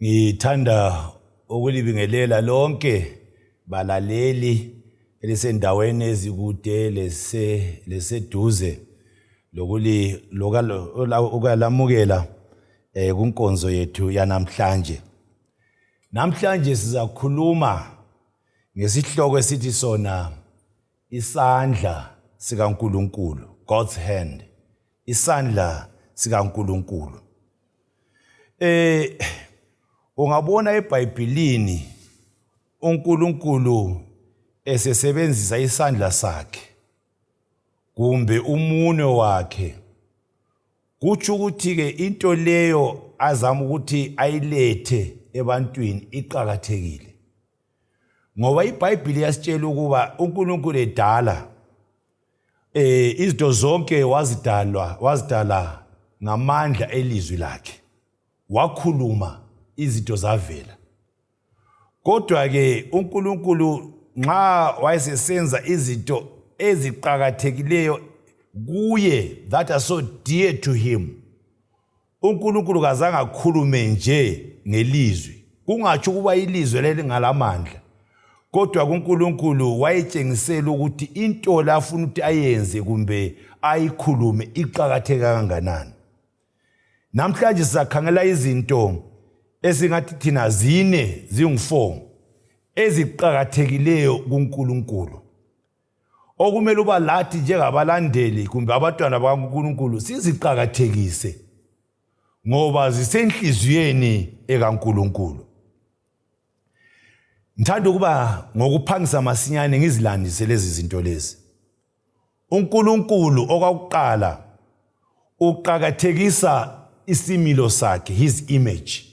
Ngithanda ukulibingelela lonke balaleli elisendaweni ezikude lese leseduze lokuli lokulamukela kunkonzo yethu yanamhlanje. Namhlanje sizakhuluma ngesihloko esithi sona isandla sikaNkuluNkulu, God's hand. Isandla sikaNkuluNkulu. Ungabona eBhayibhelini uNkulunkulu esesebenzisa isandla sakhe kumbe umunwe wakhe, kutsho ukuthi ke into leyo azama ukuthi ayilethe ebantwini iqakathekile, ngoba iBhayibheli yasitshela ukuba uNkulunkulu edala izinto zonke wazidala ngamandla elizwi lakhe, wakhuluma izinto zavela. Kodwa ke uNkulunkulu nxa wayesesenza izinto eziqakathekileyo kuye, that are so dear to him, uNkulunkulu kazange akhulume nje ngelizwi, kungatsho ukuba ilizwi lelingalamandla, kodwa kuNkulunkulu wayetshengisela ukuthi into la afuna ukuthi ayenze kumbe ayikhulume iqakatheke kanganani. Namhlanje sizakhangela izinto esingathi thina zine zingu-4 eziqakathekileyo kuNkulunkulu, okumele uba lathi njengabalandeli kumbe abantwana bakaNkulunkulu siziqakathekise, ngoba zisenhliziyweni ekaNkulunkulu. Ngithanda ukuba ngokuphangisa masinyane ngizilandise lezi zinto lezi. uNkulunkulu okwakuqala uqakathekisa isimilo sakhe, his image,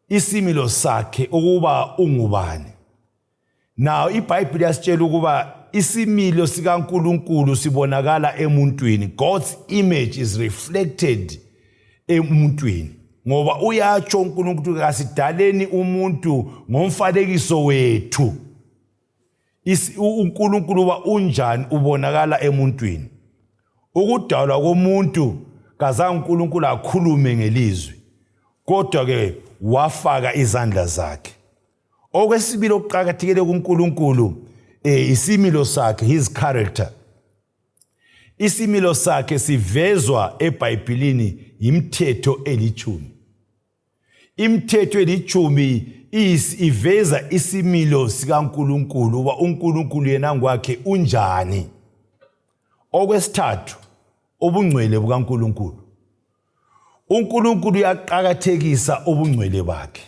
isimilo sakhe ukuba ungubani. Nawo iBhayibheli yasitshela ukuba isimilo sikaNkulunkulu sibonakala emuntwini. God's image is reflected emuntwini, ngoba uyatsho uNkulunkulu kasidaleni umuntu ngomfanekiso wethu. UNkulunkulu uba unjani ubonakala emuntwini. Ukudalwa komuntu kazange uNkulunkulu akhulume ngelizwi, kodwa ke wafaka izandla zakhe. Okwesibili okuqakathekile kuNkulunkulu isimilo sakhe, his character. Isimilo sakhe sivezwa eBhayibhilini yimithetho elitshumi. Imithetho elitshumi iveza isimilo sikaNkulunkulu, uba uNkulunkulu yena ngwakhe unjani. Okwesithathu, ubungcwele bukaNkulunkulu. uNkulunkulu uyaqakathekisa ubungcwele bakhe.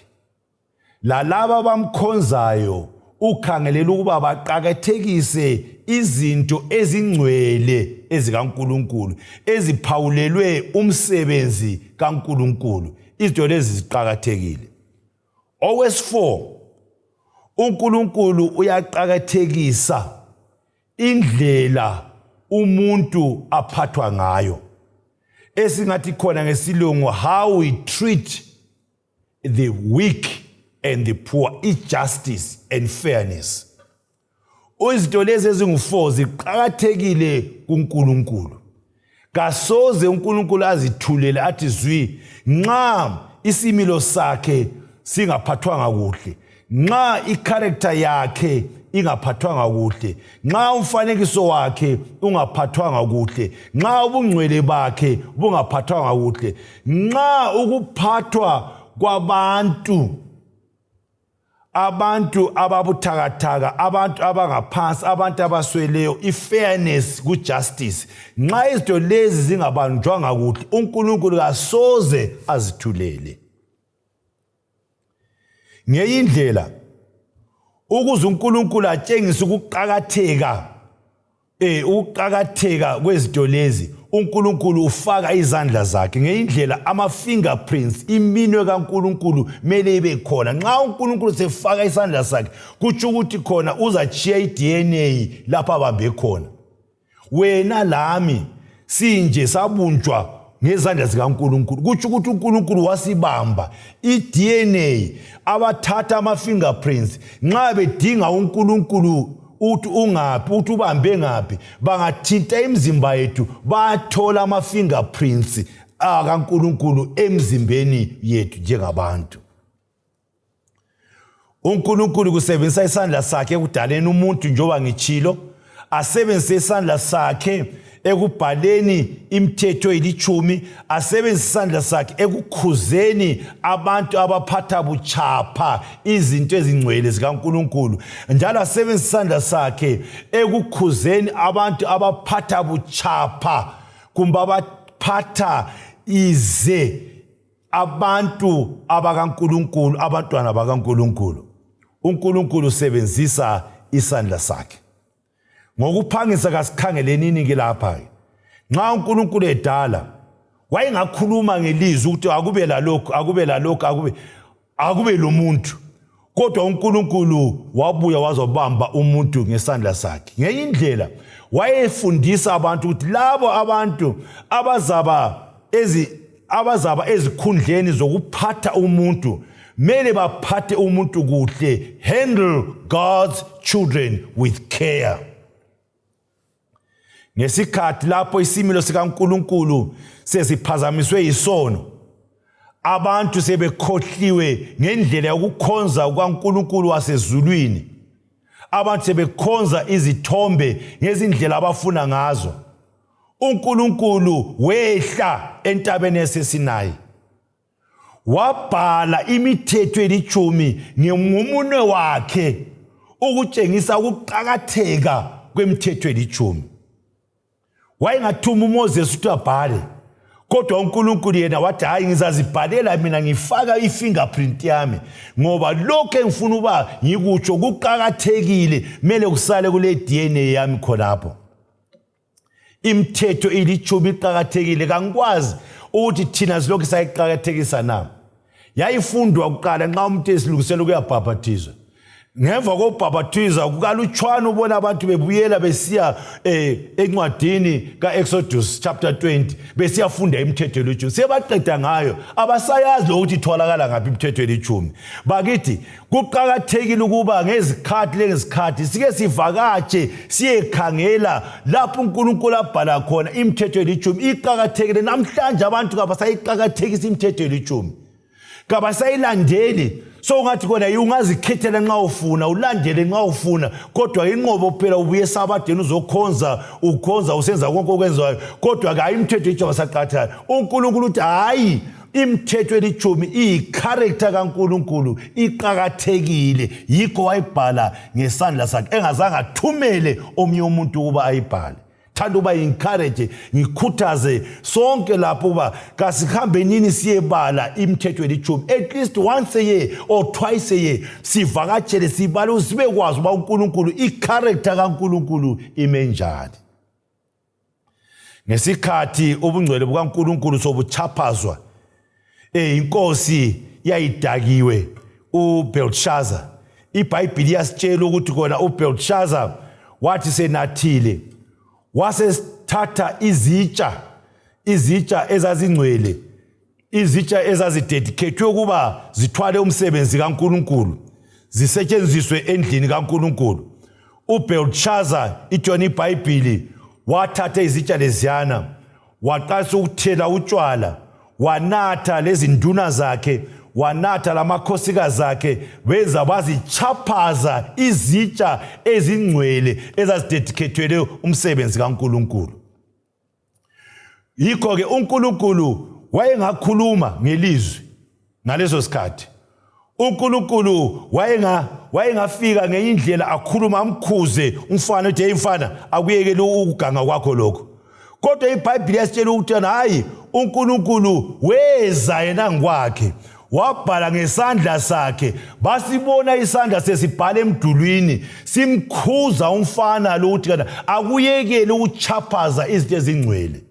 Lalaba abamkhonzayo ukhangelela ukuba baqakathekise izinto ezingcwele ezikaNkulunkulu, eziphawulelwe umsebenzi kaNkulunkulu. Izinto lezi ziqakathekile. Okwesi-4, uNkulunkulu uyaqakathekisa indlela umuntu aphathwa ngayo, esingathi khona ngesilungu how we treat the weak and the poor, i-justice and fairness. Izinto lezi ezingu-4 ziqakathekile kuNkulunkulu. Kasoze uNkulunkulu azithulele athi zwi nxa isimilo sakhe singaphathwanga kuhle, nxa i-character yakhe ingaphathwanga kuhle, nxa umfanekiso wakhe ungaphathwanga kuhle, nxa ubungcwele bakhe bungaphathwanga kuhle, nxa ukuphathwa kwabantu, abantu ababuthakathaka, abantu abangaphansi, abantu abasweleyo, i-fairness ku-justice, nxa izinto lezi zingabanjwanga kuhle, uNkulunkulu kasoze azithulele. Ngenye indlela, ukuze uNkulunkulu atshengise ukuqakatheka ukuqakatheka kwezinto lezi, uNkulunkulu ufaka izandla zakhe. Ngenye indlela, ama-fingerprints, iminwe kaNkulunkulu mele ibe khona. Nxa uNkulunkulu sefaka isandla sakhe, kutsho ukuthi khona uzatshiya i-DNA lapho abambe khona. Wena lami sinje sabunjwa ngezandla zikaNkulunkulu, kutsho ukuthi uNkulunkulu wasibamba. I-DNA, abathatha ama-fingerprints nxa bedinga uNkulunkulu uthi ungaphi, uthi ubambe ngaphi, bangathinta imizimba yethu bathola ama-fingerprints. akaNkulunkulu emzimbeni yethu njengabantu. uNkulunkulu kusebenzisa isandla sakhe ekudaleni umuntu njengoba ngitshilo, asebenzise isandla sakhe ekubhaleni imithetho elitshumi, asebenzise isandla sakhe ekukhuzeni abantu abaphatha butshapha izinto ezingcwele zikaNkulunkulu, njalo asebenzise isandla sakhe ekukhuzeni abantu abaphatha butshapha kumbe abaphatha ize abantu abakaNkulunkulu, abantwana bakaNkulunkulu. UNkulunkulu usebenzisa isandla sakhe ngokuphangisa. Kasikhangelenini ke lapha ke, nxa uNkulunkulu edala wayengakhuluma ngelizwi ukuthi akube lalokhu, akube lalokhu, akube lo muntu, kodwa uNkulunkulu wabuya wazobamba umuntu ngesandla sakhe. Ngenye indlela wayefundisa abantu ukuthi labo abantu abazaba ezikhundleni zokuphatha umuntu mele baphathe umuntu kuhle, handle God's children with care. Ngesikhathi lapho isimilo sikaNkulunkulu sesiphazamiswe yisono, abantu sebekhohliwe ngendlela yokukhonza kukaNkulunkulu wasezulwini, abantu sebekhonza izithombe ngezindlela abafuna ngazo, uNkulunkulu wehla entabeni yaseSinayi wabhala imithetho elitshumi ngomunwe wakhe ukutshengisa ukuqakatheka kwemithetho elitshumi. Wayengathuma uMoses ukuthi abhale, kodwa uNkulunkulu yena wathi, hayi, ngizazibhalela mina, ngifaka i-fingerprint yami, ngoba lokhu engifuna uba ngikutsho kuqakathekile, kumele kusale kule DNA yami khonapho. Imithetho ilitshumi iqakathekile. Kangikwazi ukuthi thina silokhu sayiqakathekisa na. Yayifundwa kuqala nxa umuntu esilungisela ukuyabhabhathizwa. Ngemva kokubhabhathizwa kukalutshwana ubona abantu bebuyela besiya encwadini ka-Exodus chapter 20 besiyafunda imithetho elitshumi. Sebaqeda ngayo, abasayazi lokuthi itholakala ngaphi imithetho elitshumi. Bakithi, kuqakathekile ukuba ngezikhathi lengezikhathi sike sivakatshe siyekhangela lapho uNkulunkulu abhala khona imithetho elitshumi. Iqakathekile. Namhlanje abantu kabasayiqakathekisa imithetho elitshumi, kabasayilandeli. So ungathi kona ungazikhethela nxa ufuna ulandele, nxa ufuna, kodwa inqobo phela ubuye esabadeni uzokhonza, ukhonza usenza konke okwenziwayo, kodwa ke hayi, imithetho elitshumi asaqathayo. UNkulunkulu uthi hayi, imithetho elitshumi iyicharacter kaNkulunkulu, iqakathekile, yikho wayibhala ngesandla sakhe engazange athumele omunye umuntu ukuba ayibhale. Thanda uba encourage, ngikhuthaze sonke lapho uba kasihambe nini siyebala imithetho elitshumi at least once a year or twice a year, sivakatshele sibale ukuze sibe kwazi uba uNkulunkulu, icharacter kaNkulunkulu ime njani. Ngesikhathi ubungcwele bukaNkulunkulu sobuchaphazwa, inkosi yayidakiwe uBelshazzar, iBhayibhili iyasitshela ukuthi kona uBelshazzar wathi senathile wasesithatha izitsha ezazingcwele, izitsha ezazidedicatwe ukuba zithwale umsebenzi kaNkulunkulu, zisetshenziswe endlini kaNkulunkulu. uBelshazzar, ithona iBhayibhili, wathatha izitsha leziyana waqalisa ukuthela utshwala, wanatha lezinduna zakhe, wanatha lamakhosikazi akhe, benza bazichaphaza izitsha ezingcwele ezazidedicathelwe umsebenzi kaNkulunkulu. Yikho-ke uNkulunkulu wayengakhuluma ngelizwi ngaleso sikhathi. uNkulunkulu wayengafika ngenye indlela akhuluma, amkhuze umfana uthi, hey mfana, akuyekele ukuganga kwakho lokho. Kodwa iBhayibhili yasitshela ukuthi hayi, uNkulunkulu weza yena ngokwakhe wabhala ngesandla sakhe. Basibona isandla sesibhala emdulwini simkhuza umfana lo ukuthi kana akuyekele ukuchaphaza izinto ezingcwele.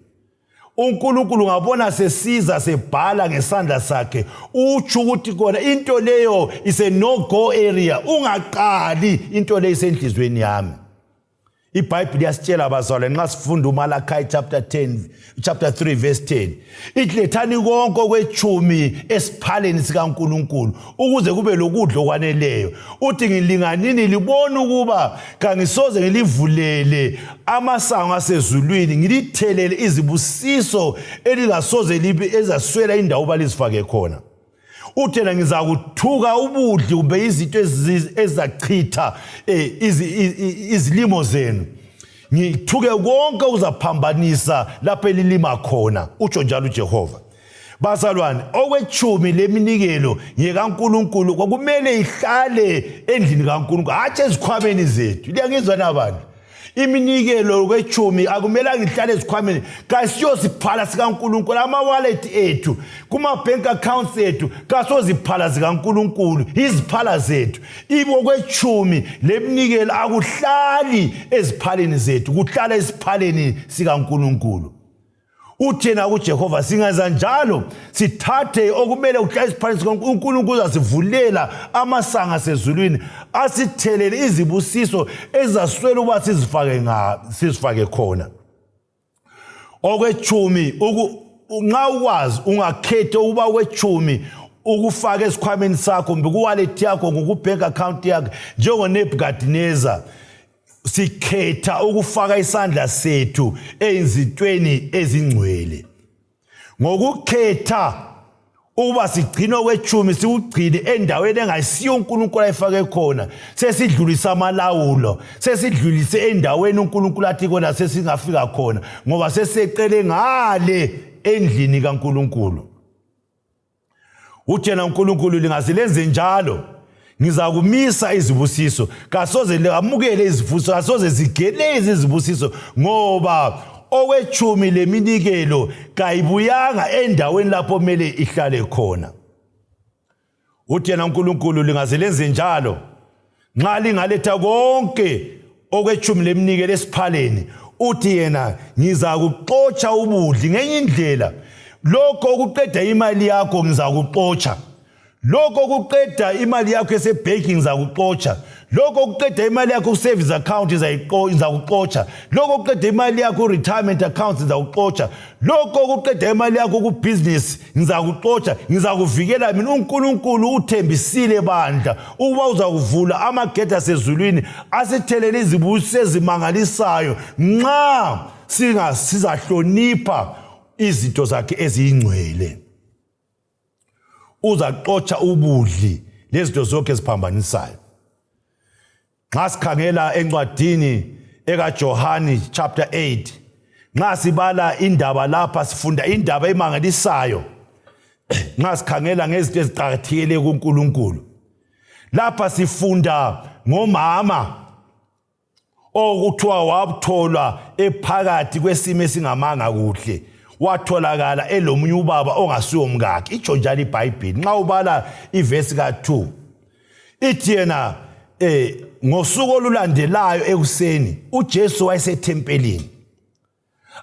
uNkulunkulu ngabona sesiza sebhala ngesandla sakhe, utsho ukuthi kona into leyo is a no go area, ungaqali into leyo isenhlizweni yami. IBhayibheli liyasitshela abazalwane nxa sifunda uMalachi chapter 10 chapter 3 verse 10 ithi lethani konke okwechumi esiphaleni sikaNkuluNkulu ukuze kube lokudla okwaneleyo. Uthi ngilinganini libone ukuba kangisoze ngilivulele amasango asezulwini ngilithelele izibusiso elingasoze libe ezaswela indawo balizifake khona. Uthi yena ngizakuthuka ubudli kumbe izinto ezizachitha eh, izilimo zenu ngithuke konke okuzaphambanisa lapho elilima khona utsho njalo uJehova. Bazalwane, okwetshumi leminikelo ngekaNkulunkulu kwakumele ihlale endlini kaNkulunkulu, hatshi ezikhwameni zethu. Liyangizwa na bantu? Iminikelo kwetshumi akumelanga ihlale ezikhwameni, kasiyosiphala sikaNkulunkulu. Ama-wallet ethu, kuma-bank accounts ethu, kasoziphala zikaNkulunkulu, iziphala zethu. Okwetshumi leminikelo akuhlali eziphaleni zethu, kuhlala esiphaleni sikaNkulunkulu. Uthi yena kuJehova, singenza njalo sithathe okumele kuhlale esiphaleni sikaNkulunkulu, uzasivulela amasango asezulwini asithelele izibusiso ezizaswela ukuba sizifake nga sizifake khona. Okwetshumi, nxa ukwazi ungakhetha ukuba okwetshumi ukufaka esikhwameni sakho kumbe kuwallet yakho ngokubank account yakho njengoNebukadineza, sikhetha ukufaka isandla sethu eyinzitweni ezingcwele ngokukhetha ukuba sigcine okwetshumi sikugcine endaweni engayisiyo uNkulunkulu ayifake khona. Sesidlulise amalawulo, sesidlulise endaweni uNkulunkulu athi kona sesingafika khona, ngoba seseqele ngale endlini kaNkulunkulu. Uthi yena uNkulunkulu, lingaze lenze njalo ngizakumisa izibusiso, kasoze lamukele izibusiso, kasoze zigeleze izibusiso, ngoba okwetshumi leminikelo kayibuyanga endaweni lapho kumele ihlale khona. Uthi yena uNkulunkulu, lingaze lenze njalo, nxa lingaletha konke okwetshumi leminikelo esiphaleni, uthi yena ngizakuxotsha ubudli. Ngenye indlela, lokho okuqeda imali yakho ngizakuxotsha, lokho okuqeda imali yakho esebhenki ngizakuxotsha, lokho okuqeda imali yakho ku-savings account ngizakuxotsha, lokho okuqeda imali yakho ku-retirement account ngizakuxotsha, lokho okuqeda imali yakho kubhizinisi ngizakuxotsha, ngizakuvikela mina. UNkulunkulu uthembisile bandla ukuba uzakuvula amagede asezulwini asithelele izibusiso ezimangalisayo nxa sizahlonipha izinto zakhe eziyingcwele. Uzaxotsha ubudli lezinto zonke eziphambanisayo. Nxa sikhangela encwadini ekaJohani chapter 8, nxa sibala indaba lapha sifunda indaba emangalisayo. Nxa sikhangela ngezinto eziqakathekile kuNkulunkulu, lapha sifunda ngomama okuthiwa watholwa ephakathi kwesimo esingamanga kuhle, watholakala elomunye ubaba ongasiwo mkakhe. Itsho njalo iBhayibhili nxa ubala ivesi ka-2, ithi yena ngosuku olulandelayo ekuseni uJesu wayesethempelini,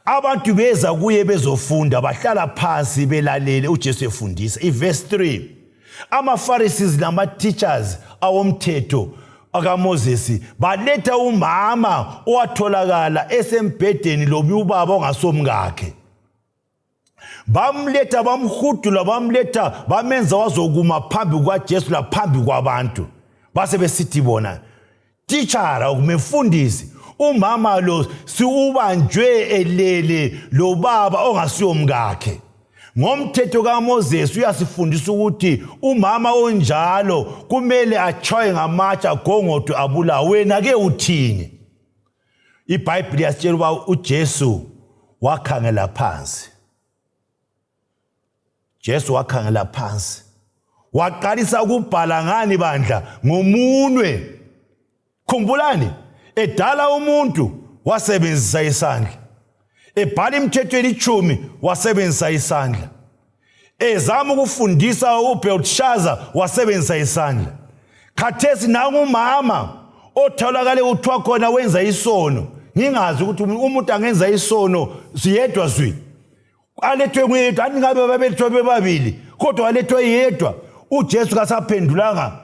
abantu beza kuye bezofunda, bahlala phansi belalele uJesu efundisa. Ivesi 3, amaFarisees nama-teachers awomthetho akaMoses baletha umama owatholakala esembhedeni lobi ubaba ongasomkakhe. Bamletha, bamhudula, bamletha, bamenza wazokuma phambi kukaJesu laphambi kwabantu. Base besithi bona, titshara kumefundisi, umama lo siubanjwe elele lobaba ongasiyo mkakhe. Ngomthetho kaMoses uyasifundisa ukuthi umama onjalo kumele atshaywe ngamatshe, agongodwe, abulawe. Wena ke uthini? IBhayibhili yasitshela uba uJesu wakhangela phansi. Jesu wakhangela phansi, waqalisa ukubhala ngani bandla? Ngomunwe. Khumbulani, edala umuntu wasebenzisa isandla, ebhala imithetho elitshumi wasebenzisa isandla, ezama ukufundisa uBeltshaza wasebenzisa isandla. Khathesi nangumama otholakale kuthiwa khona wenza isono. Ngingazi ukuthi umuntu angenza isono siyedwa zwi, alethwe nguyedwa, athi ngabe babelethwa bebabili, kodwa alethwe yedwa. uJesu kasaphendulanga.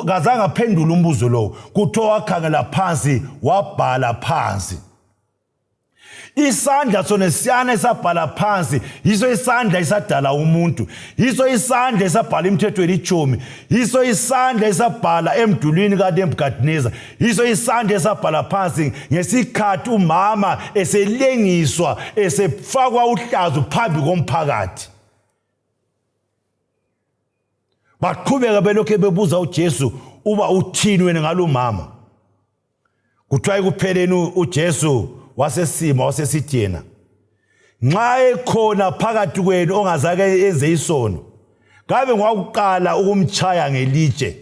Kazange aphendule umbuzo lowo. Kuthiwa wakhangela phansi, wabhala phansi. Isandla sona siyana esabhala phansi, yiso isandla esadala umuntu, yiso isandla esabhala imithetho elitshumi, yiso isandla esabhala emdulwini kaNebukadineza, yiso isandla esabhala phansi ngesikhathi umama eselengiswa, esefakwa uhlazo phambi komphakathi. Baqhubeka belokhu bebuza uJesu uba uthini wena ngalomama. Kuthiwa ekupheleni uJesu wasesima wasesithi yena, nxa ekhona phakathi kwenu ongazake enze isono, kabe ngwakuqala ukumchaya ngelitshe.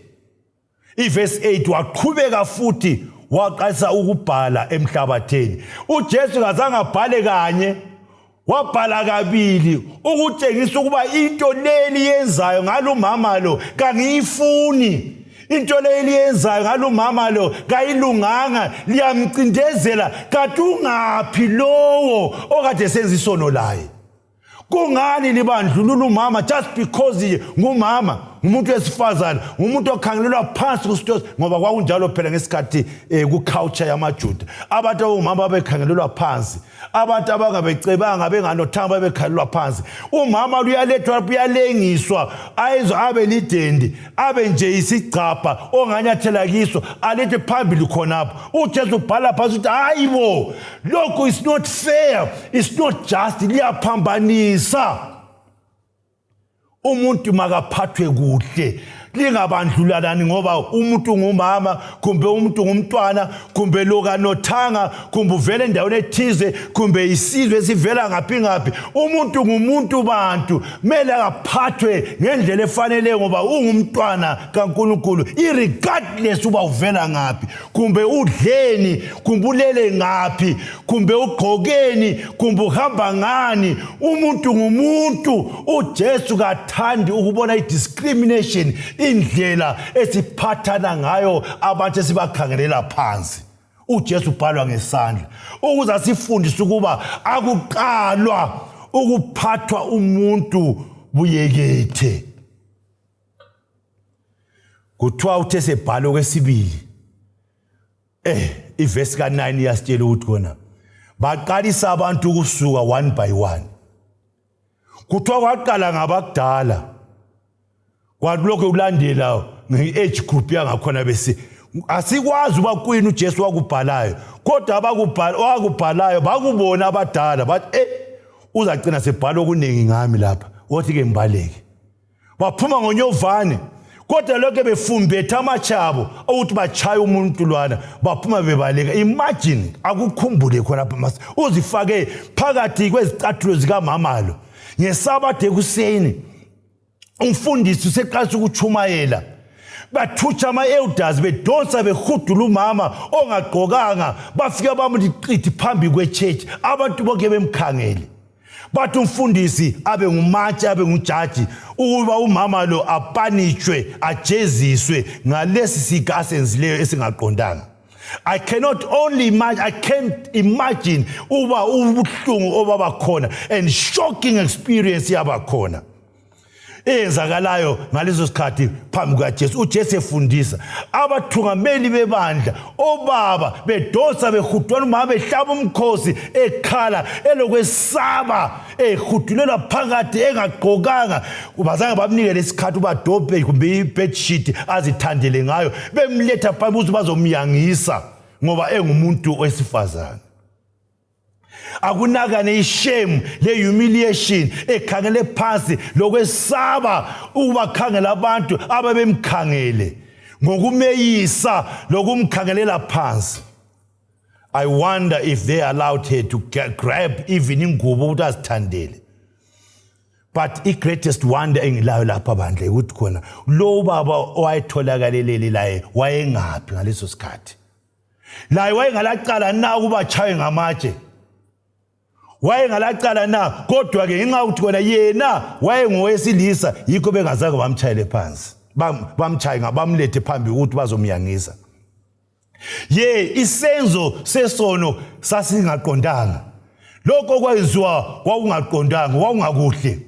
Ivesi 8, waqhubeka futhi waqalisa ukubhala emhlabathini. UJesu kazange abhale kanye, wabhala kabili ukutshengisa ukuba into leli yenzayo ngalumama lo kangiyifuni, into leli yenzayo ngalumama lo kayilunganga, liyamcindezela. Kanti ungaphi lowo okade senza isono laye? Kungani libandlulula umama just because ngumama, ngumuntu wesifazane, ngumuntu okhangelelwa phansi kusitosi? Ngoba kwakunjalo phela ngesikhathi ku-culture yamaJuda, abantu abangumama babekhangelelwa phansi, abantu abangabecebanga, benganothanga, babekhalelwa phansi. Umama luyalethwa lapho, uyalengiswa, ayizwe abe lidendi, abe nje isigcabha onganyathela kiso, alethe phambili khonapho. UJesu ubhala phansi ukuthi hayi bo, lokhu is not fair, is not just, liyaphambanisa. Umuntu makaphathwe kuhle, lingabandlulalani ngoba umuntu ngumama, kumbe umuntu ngumntwana, kumbe lo kanothanga, kumbe uvela endaweni ethize, kumbe isizwe esivela ngaphi ngaphi. Umuntu ngumuntu bantu, kumele akaphathwe ngendlela efaneleyo ngoba ungumntwana kaNkulunkulu, irregardless uba uvela ngaphi, kumbe udleni, kumbe ulele ngaphi, kumbe ugqokeni, kumbe uhamba ngani. Umuntu ngumuntu. UJesu kathandi ukubona i-discrimination, indlela esiphathana ngayo abantu esibakhangelela phansi. UJesu ubhalwa ngesandla ukuze asifundise ukuba akuqalwa ukuphathwa umuntu buyekethe. Kuthiwa uthe sebhala okwesibili, ivesi ka-9 iyasitshela ukuthi kona baqalisa abantu ukusuka one by one. Kuthiwa kwaqala ngabakudala, kwalokho kulandela nge-age group yangakhona. Bese asikwazi uba kuyini uJesu wakubhalayo, kodwa owakubhalayo bakubona abadala, bathi uzagcina sebhala okuningi ngami lapha, othi-ke ngibaleke. Baphuma ngonyovane, kodwa lokho befumbethe amachabo ukuthi bachaya umuntu lwana, baphuma bebaleka. Imagine, akukhumbule khonapha, mas uzifake phakathi kwezicathulo zikamama lo ngesabatha ekuseni, umfundisi useqalisa ukutshumayela, bathutsha ama-elders, bedonsa behudula umama ongagqokanga, bafika bamuthi qithi phambi kwe-church, abantu bonke bemkhangele. Bathi umfundisi abe ngumatshe, abe ngujaji, ukuba umama lo apanishwe, ajeziswe ngalesi siga asenzileyo esingaqondanga. I cannot only imagine, I can't imagine uba ubuhlungu obaba khona and shocking experience yaba khona eyenzakalayo ngaleso sikhathi phambi kukaJesu. UJesu efundisa abathungameli bebandla, obaba bedonsa behudwana umama, behlaba umkhosi, ekhala, elokwesaba, ehudulelwa phakathi engagqokanga. Bazange bamnike lesikhathi ubadobhe kumbe i-bedsheet azithandele ngayo, bemletha phambi ukuthi bazomyangisa ngoba engumuntu wesifazane. Akunakane ishame le-humiliation, ekhangele phansi, lokwesaba ukubakhangela abantu ababemkhangele ngokumeyisa lokumkhangelela phansi. I wonder if they allowed her to grab even ingubo ukuthi azithandele. But i-greatest wonder engilayo lapha bandla ukuthi khona lo baba owayetholakalelele laye wayengaphi ngaleso sikhathi? Laye wayengalacala na ukuba atshaye ngamatshe? Wayengalacala na? Kodwa-ke ngenxa yokuthi kona yena wayengowesilisa, yikho bengazange bamtshayele phansi, bamtshaye, bamlethe phambi ukuthi bazomyangisa. Ye, isenzo sesono sasingaqondanga, lokho okwenziwa kwakungaqondanga, kwakungakuhle.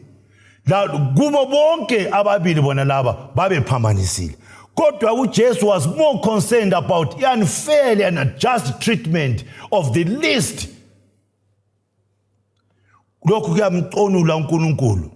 La kubo bonke ababili bona laba babephambanisile. Kodwa uJesu was more concerned about the unfair and unjust treatment of the least. Lokhu kuyamconula uNkulunkulu,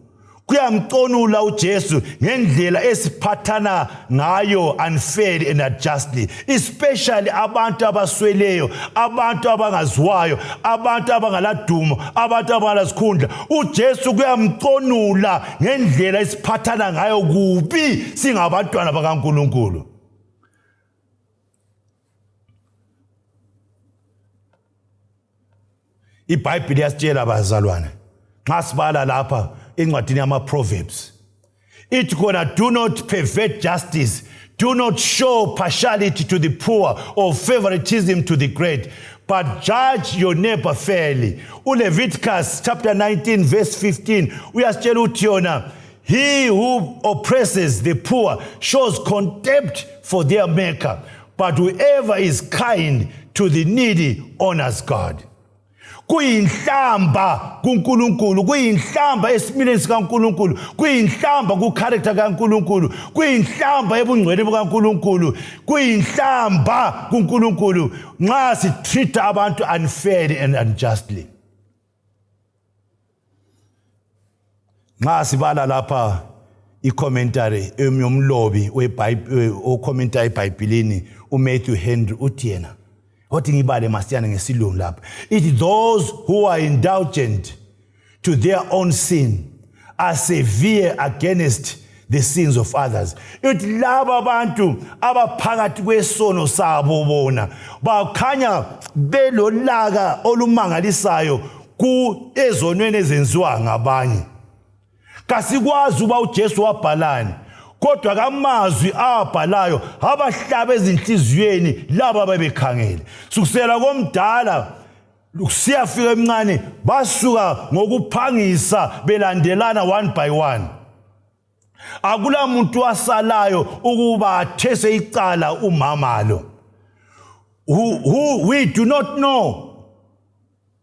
kuyamconula uJesu ngendlela esiphathana ngayo unfairly and unjustly, especially abantu abasweleyo, abantu abangaziwayo, abantu abangaladumo, abantu abangalasikhundla. UJesu kuyamconula ngendlela esiphathana ngayo kubi singabantwana bakaNkulunkulu. IBhayibheli yasitshela bazalwane, nxa sibala lapha encwadini yama-Proverbs, ithi khona, do not pervert justice, do not show partiality to the poor or favoritism to the great, but judge your neighbor fairly. ULeviticus chapter 19 verse 15 uyasitshela ukuthi yona, he who oppresses the poor shows contempt for their maker, but whoever is kind to the needy honors God. Kuyinhlamba kuNkulunkulu, kuyinhlamba esimileni sikaNkulunkulu, kuyinhlamba kucharacter kaNkulunkulu, kuyinhlamba ebungcwele bukaNkulunkulu, kuyinhlamba kuNkulunkulu nxa sitreat abantu unfairly and unjustly. Nxa sibala lapha i-commentary yomlobi weBhayibheli okhomenta eBhayibhelini uMatthew Henry, uthi yena, othi ngibale masiyane ngesilungu lapha, ithi, those who are indulgent to their own sin are severe against the sins of others. Ithi laba abantu abaphakathi kwesono sabo bona bakhanya belolaka olumangalisayo ku ezonweni ezenziwa ngabanye. Kasikwazi uba uJesu wabhalani, kodwa kamazwi awabhalayo abahlaba ezinhliziyweni laba ababekhangele, sukusela komdala kusiyafika emncane, basuka ngokuphangisa belandelana one by one. Akula muntu wasalayo ukuba athese icala umama lo. Who we do not know,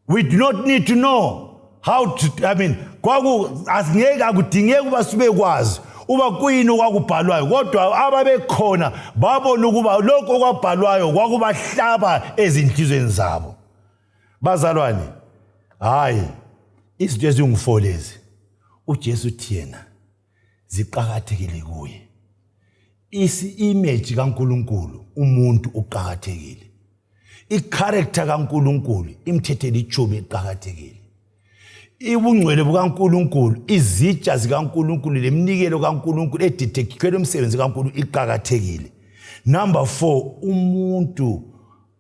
we do not need to know how to, I mean, kwaku asingeke, akudingeki ukuba sibe kwazi uba kuyini okwakubhalwayo, kodwa ababekhona babona ukuba lokho okwabhalwayo kwakubahlaba ezinhlizweni zabo. Bazalwane, hayi, izinto ezingu-4 lezi uJesu uthi yena ziqakathekile kuye. Isi-image kaNkulunkulu, umuntu uqakathekile. Icharacter kaNkulunkulu, imithetho elitshumi iqakathekile. Ubungcwele bukaNkulunkulu, izitsha zikaNkulunkulu leminikelo kaNkulunkulu edidekhikhwele umsebenzi kaNkulunkulu iqakathekile. Number 4, umuntu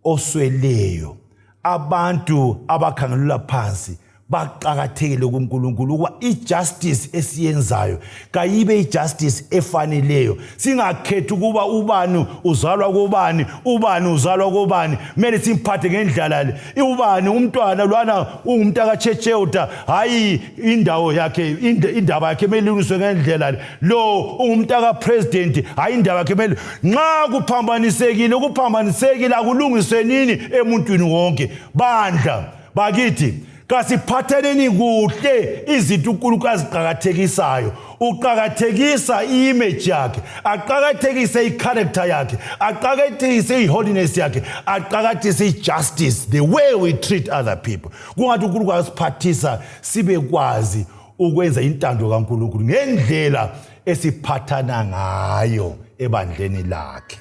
osweleyo, abantu abakhangelelwa phansi baqakathekile kuNkulunkulu, ukuba ijustice esiyenzayo kayibe ijustice efaneleyo, singakhethi ukuba ubani uzalwa kobani, ubani uzalwa kobani, kumele simphathe ngendlela le. Ubani umntwana lwana ungumntu akatshetshelta, hayi, indawo yakhe, indaba yakhe kumele ilungiswe ngendlela le. Lo ungumntu akapresident, hayi, indaba yakhe kumele, nxa kuphambanisekile, kuphambanisekile, akulungiswe nini emuntwini wonke. Bandla bakithi, kasiphathaneni kuhle. Izinto uNkulunkulu aziqakathekisayo, uqakathekisa i-image yakhe, aqakathekise i-character yakhe, aqakathekise i-holiness yakhe, aqakathekise i-justice, the way we treat other people. Kungathi uNkulunkulu asiphathisa sibe kwazi ukwenza intando kaNkulunkulu ngendlela esiphathana ngayo ebandleni lakhe.